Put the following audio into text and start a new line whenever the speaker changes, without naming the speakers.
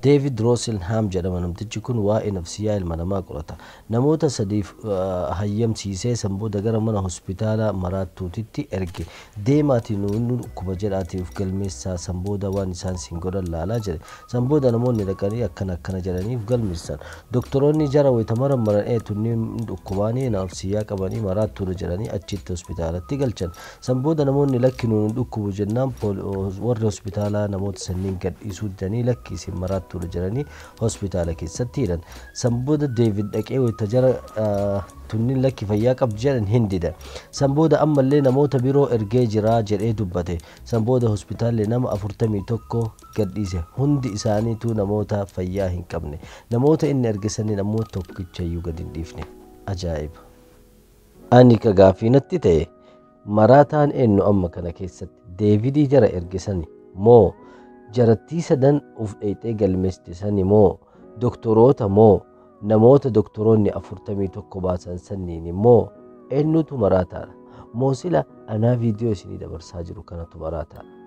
Deevid Roosilhaam jedhama namtichi kun, waa'ee nafsiyyaa ilma namaa qorata. Namoota sadiif hayyamsiisee san booda gara mana hospitaala maraattuutitti erge. Deemaatii nu dhukkuba jedhaatii of galmeessaa, san booda waan isaan siin godhan laalaa jedhe. San booda namoonni dhaqanii akkana akkana jedhanii of galmeessan. Doktoroonni jara wayita marammaran, ee tunniin dhukkubaanii nafsiyyaa qabanii maraattuudha jedhanii achitti hospitaalatti galchan. San booda namoonni lakki nuun dhukkubu jennaan, warri hospitaalaa namoota sanniin gadhiisuu didanii, lakki isin maraattuudha jedhanii hospitaala keessatti hidhan. San booda Deevid dhaqee wayita jara tunniin lakki fayyaa qabdi jedhan hin didan. San booda ammallee namoota biroo ergee jira jedhee dubbate. San booda hospitaalli nama 41 gadhiise. Hundi isaaniitu namoota fayyaa hin qabne. Namoota inni erge sanniin ammoo tokkichayyuu gad hin dhiifne. Ajaa'iba! Ani ka gaaffii natti ta'e, maraataan eenyu amma kana keessatti? Deevidii jara erge sani moo, jarattii sadan uf dheeyxee galmeessite sani moo, doktoroota moo, namoota doktoroonni 41 baasan sanniini moo, eenyutu maraataadha? Moo sila anaa viidiyoo isinii dabarsaa jiru kanatu maraataadha?